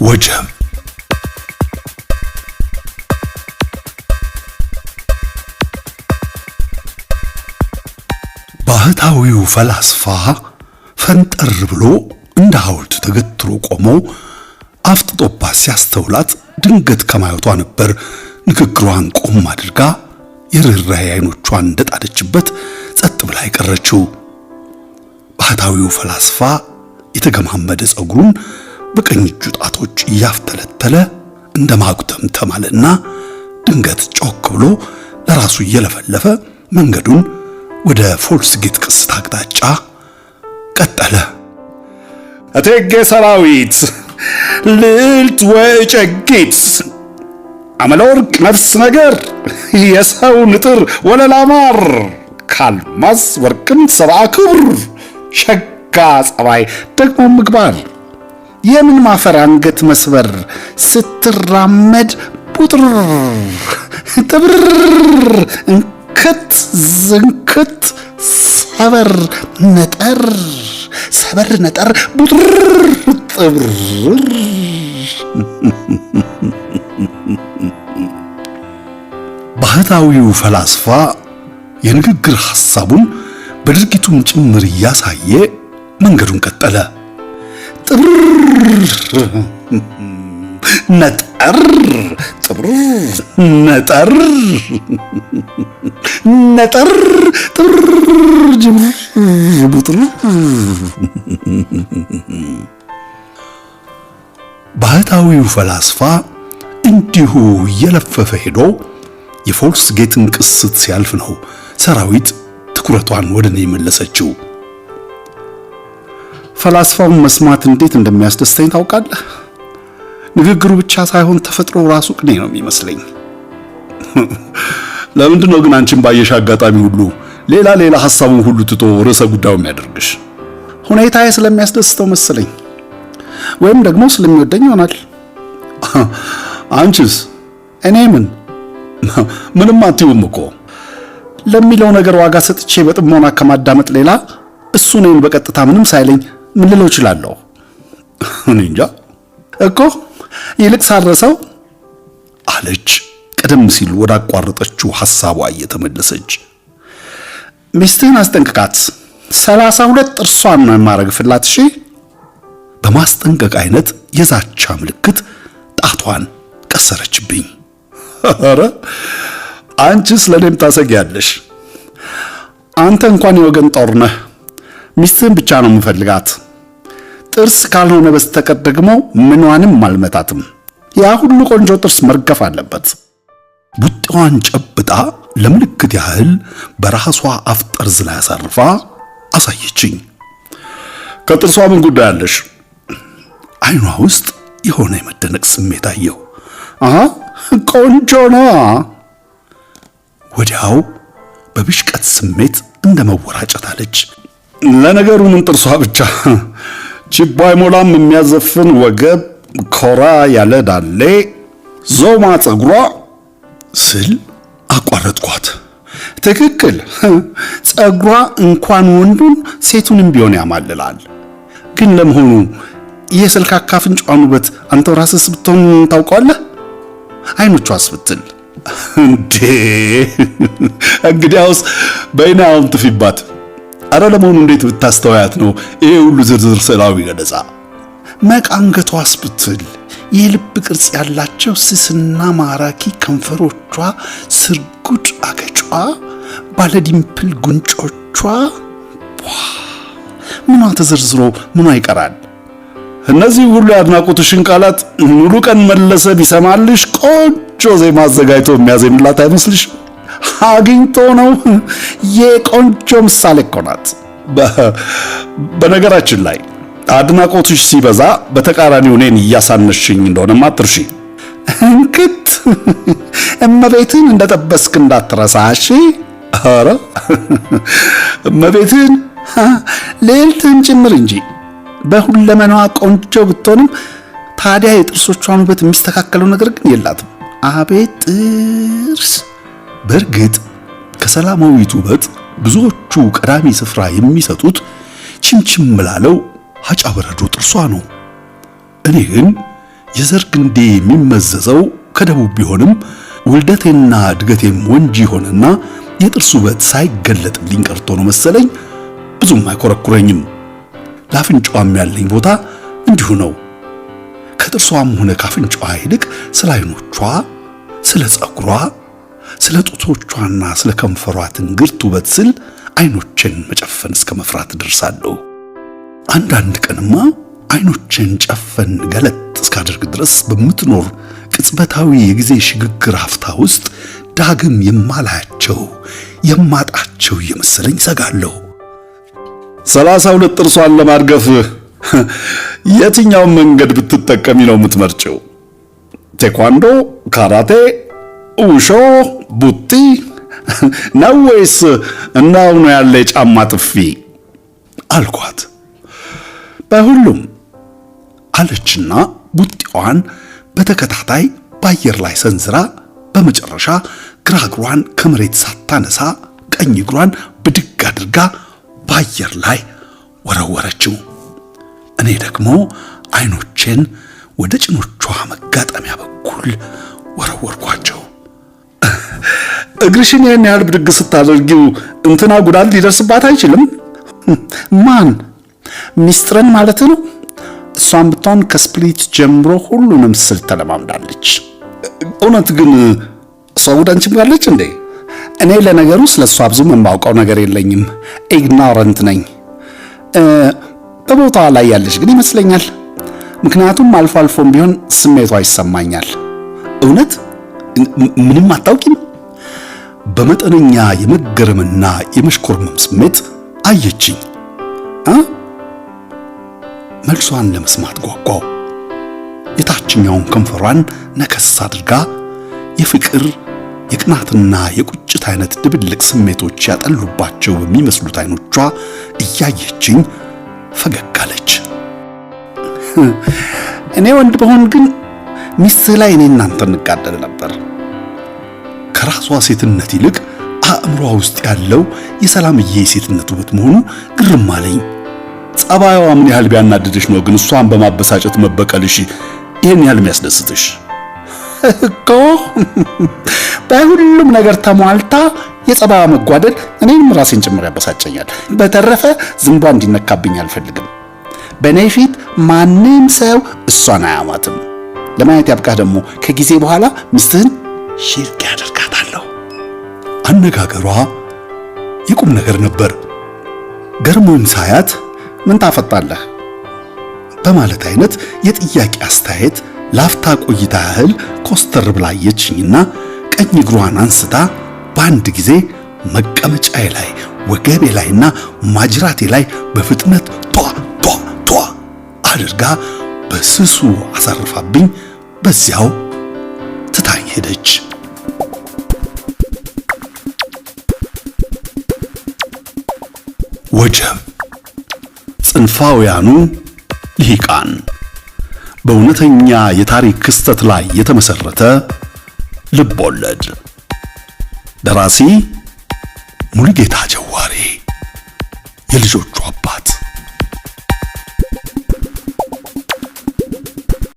ወጀብ። ባህታዊው ፈላስፋ ፈንጠር ብሎ እንደ ሐውልት ተገትሮ ቆሞ አፍጥጦባት ሲያስተውላት ድንገት ከማየቷ ነበር ንግግሯን ቆም አድርጋ የርኅራኄ ዓይኖቿን እንደጣለችበት ጸጥ ብላ የቀረችው። ባህታዊው ፈላስፋ የተገማመደ ጸጉሩን በቀኝ እጁ ጣቶች እያፍተለተለ እንደ ማጉተምተም አለና ድንገት ጮክ ብሎ ለራሱ እየለፈለፈ መንገዱን ወደ ፎልስጌት ቅስት አቅጣጫ ቀጠለ። እቴጌ ሰራዊት ልዕልት ወእጨጌት አመለወርቅ ነፍስ ነገር የሰው ንጥር ወለላ ማር ካልማዝ ወርቅም ሰብአ ክብር ሸጋ ጸባይ ደግሞ ምግባር የምን ማፈር አንገት መስበር ስትራመድ ቡጥር ጥብር እንክት ዝንክት ሰበር ነጠር ሰበር ነጠር ቡጥር ጥብር። ባህታዊው ፈላስፋ የንግግር ሐሳቡን በድርጊቱም ጭምር እያሳየ መንገዱን ቀጠለ። ጥብር ነጠር ጥብር ነጠር ነጠር ጥብር ጅብር ቡጥር። ባህታዊው ፈላስፋ እንዲሁ እየለፈፈ ሄዶ የፎልስ ጌትን ቅስት ሲያልፍ ነው ሰራዊት ትኩረቷን ወደ እኔ የመለሰችው። ፈላስፋውን መስማት እንዴት እንደሚያስደስተኝ ታውቃለህ? ንግግሩ ብቻ ሳይሆን ተፈጥሮ ራሱ ቅኔ ነው የሚመስለኝ። ለምንድን ነው ግን አንቺን ባየሽ አጋጣሚ ሁሉ ሌላ ሌላ ሐሳቡን ሁሉ ትቶ ርዕሰ ጉዳዩ የሚያደርግሽ? ሁኔታዬ ስለሚያስደስተው መሰለኝ፣ ወይም ደግሞ ስለሚወደኝ ይሆናል። አንቺስ? እኔ ምን ምንም አትይውም እኮ። ለሚለው ነገር ዋጋ ሰጥቼ በጥሞና ከማዳመጥ ሌላ እሱ እኔን በቀጥታ ምንም ሳይለኝ ምን ልለው እችላለሁ? እኔ እንጃ እኮ። ይልቅ ሳረሰው አለች፣ ቀደም ሲል ወዳቋረጠችው ሐሳቧ እየተመለሰች። ሚስትህን አስጠንቅቃት፣ 32 ጥርሷን ነው የማረግፍላት። እሺ። በማስጠንቀቅ አይነት የዛቻ ምልክት ጣቷን ቀሰረችብኝ። ኧረ አንቺስ ለእኔም ታሰጊያለሽ። አንተ እንኳን የወገን ጦር ነህ። ሚስትህን ብቻ ነው የምፈልጋት። ጥርስ ካልሆነ በስተቀር ደግሞ ምኗንም አልመታትም። ያ ሁሉ ቆንጆ ጥርስ መርገፍ አለበት። ቡጤዋን ጨብጣ ለምልክት ያህል በራሷ አፍ ጠርዝ ላይ አሳርፋ አሳየችኝ። ከጥርሷ ምን ጉዳይ አለሽ? አይኗ ውስጥ የሆነ የመደነቅ ስሜት አየሁ። አሃ ቆንጆ ነዋ። ወዲያው በብሽቀት ስሜት እንደ መወራጨት አለች። ለነገሩ ምን ጥርሷ ብቻ፣ ችቦ አይሞላም የሚያዘፍን ወገብ፣ ኮራ ያለ ዳሌ፣ ዞማ ፀጉሯ ስል አቋረጥኳት። ትክክል፣ ፀጉሯ እንኳን ወንዱን ሴቱንም ቢሆን ያማልላል። ግን ለመሆኑ የሰልካካ አፍንጫዋን ውበት አንተው ራስህ ብትሆን ታውቀዋለህ? አይኖቿስ ብትል እንዴ! እንግዲያውስ በይና አሁን ትፊባት። አረ ለመሆኑ እንዴት ብታስተዋያት ነው ይሄ ሁሉ ዝርዝር ስዕላዊ ገለጻ? መቃንገቷስ ብትል የልብ ቅርጽ ያላቸው ስስና ማራኪ ከንፈሮቿ፣ ስርጉድ አገጯ፣ ባለ dimple ጉንጮቿ፣ ምኗ ተዘርዝሮ ምኗ ይቀራል? እነዚህ ሁሉ የአድናቆትሽን ቃላት ሙሉ ቀን መለሰ ቢሰማልሽ ቆንጆ ዜማ አዘጋጅቶ የሚያዜምላት አይመስልሽ? አግኝቶ ነው። የቆንጆ ምሳሌ እኮ ናት። በነገራችን ላይ አድናቆትሽ ሲበዛ በተቃራኒው እኔን እያሳነሽኝ እንደሆነማ አትርሺ። እንክት እመቤትን እንደጠበስክ እንዳትረሳ እሺ። ኧረ እመቤትን ልዕልትን ጭምር እንጂ። በሁለመናዋ ቆንጆ ብትሆንም ታዲያ የጥርሶቿን ውበት የሚስተካከለው ነገር ግን የላትም። አቤት ጥርስ! በእርግጥ ከሰላማዊት ውበት ብዙዎቹ ቀዳሚ ስፍራ የሚሰጡት ችምችም ላለው ሀጫ በረዶ ጥርሷ ነው። እኔ ግን የዘር ግንዴ የሚመዘዘው ከደቡብ ቢሆንም ውልደቴና እድገቴም ወንጂ ሆነና የጥርስ ውበት ሳይገለጥልኝ ቀርቶ ነው መሰለኝ ብዙም አይኮረኩረኝም። ለአፍንጫዋም ያለኝ ቦታ እንዲሁ ነው። ከጥርሷም ሆነ ከአፍንጫዋ ይልቅ ስለ አይኖቿ፣ ስለ ጸጉሯ፣ ስለ ጡቶቿና ስለ ከንፈሯ ትንግርት ውበት ስል አይኖቼን መጨፈን እስከ መፍራት ደርሳለሁ። አንዳንድ ቀንማ አይኖቼን ጨፈን ገለጥ እስካደርግ ድረስ በምትኖር ቅጽበታዊ የጊዜ ሽግግር አፍታ ውስጥ ዳግም የማላያቸው የማጣቸው እየመሰለኝ ሰጋለሁ። 32 ጥርሷን ለማርገፍ የትኛውን መንገድ ብትጠቀሚ ነው የምትመርጭው? ቴኳንዶ፣ ካራቴ፣ ውሾ፣ ቡጢ ነው ወይስ እንዳሁኑ ያለ የጫማ ጥፊ አልኳት። በሁሉም አለችና ቡጢዋን በተከታታይ በአየር ላይ ሰንዝራ በመጨረሻ ግራ እግሯን ከመሬት ሳታነሳ ቀኝ እግሯን ብድግ አድርጋ በአየር ላይ ወረወረችው። እኔ ደግሞ አይኖቼን ወደ ጭኖቿ መጋጠሚያ በኩል ወረወርኳቸው። እግርሽን ይህን ያህል ብድግ ስታደርጊው እንትና ጉዳት ሊደርስባት አይችልም? ማን? ሚስጥርን ማለት ነው። እሷን ብትሆን ከ split ጀምሮ ሁሉንም ስልት ተለማምዳለች። እውነት ግን እሷ ጉድ አንቺም ጋለች እንዴ? እኔ ለነገሩ ስለ እሷ ብዙም የማውቀው ነገር የለኝም። Ignorant ነኝ። በቦታዋ ላይ ያለች ግን ይመስለኛል። ምክንያቱም አልፎ አልፎም ቢሆን ስሜቷ ይሰማኛል። እውነት ምንም አታውቂም? በመጠነኛ የመገረምና የመሽኮርመም ስሜት አየችኝ። መልሷን ለመስማት ጓጓው። የታችኛውን ከንፈሯን ነከስ አድርጋ የፍቅር የቅናትና የቁጭት አይነት ድብልቅ ስሜቶች ያጠሉባቸው በሚመስሉት አይኖቿ እያየችኝ ፈገግ አለች። እኔ ወንድ በሆን ግን ሚስትህ ላይ እኔ እናንተ እንጋደል ነበር። ከራሷ ሴትነት ይልቅ አእምሯ ውስጥ ያለው የሰላምዬ የሴትነት ውበት መሆኑ ግርም አለኝ። ጸባይዋ ምን ያህል ቢያናድድሽ ነው ግን እሷን በማበሳጨት መበቀልሽ ይህን ያህል የሚያስደስትሽ? እኮ በሁሉም ነገር ተሟልታ የጸባይዋ መጓደል እኔንም ራሴን ጭምር ያበሳጨኛል። በተረፈ ዝንቧ እንዲነካብኝ አልፈልግም። በእኔ ፊት ማንም ሰው እሷን አያማትም። ለማየት ያብቃህ። ደግሞ ከጊዜ በኋላ ሚስትህን ሽርክ ያደርጋታለሁ። አነጋገሯ የቁም ነገር ነበር። ገርሞኝ ሳያት ምን ታፈጣለህ በማለት አይነት የጥያቄ አስተያየት ላፍታ ቆይታ ያህል ኮስተር ብላ አየችኝና ቀኝ እግሯን አንስታ በአንድ ጊዜ መቀመጫዬ ላይ፣ ወገቤ ላይና ማጅራቴ ላይ በፍጥነት ቷ ቷ ቷ አድርጋ በስሱ አሳርፋብኝ በዚያው ትታኝ ሄደች። ወጀብ ጽንፋውያኑ ልሂቃን በእውነተኛ የታሪክ ክስተት ላይ የተመሰረተ ልብ ወለድ። ደራሲ ሙሉጌታ ጀዋሬ፣ የልጆቹ አባት።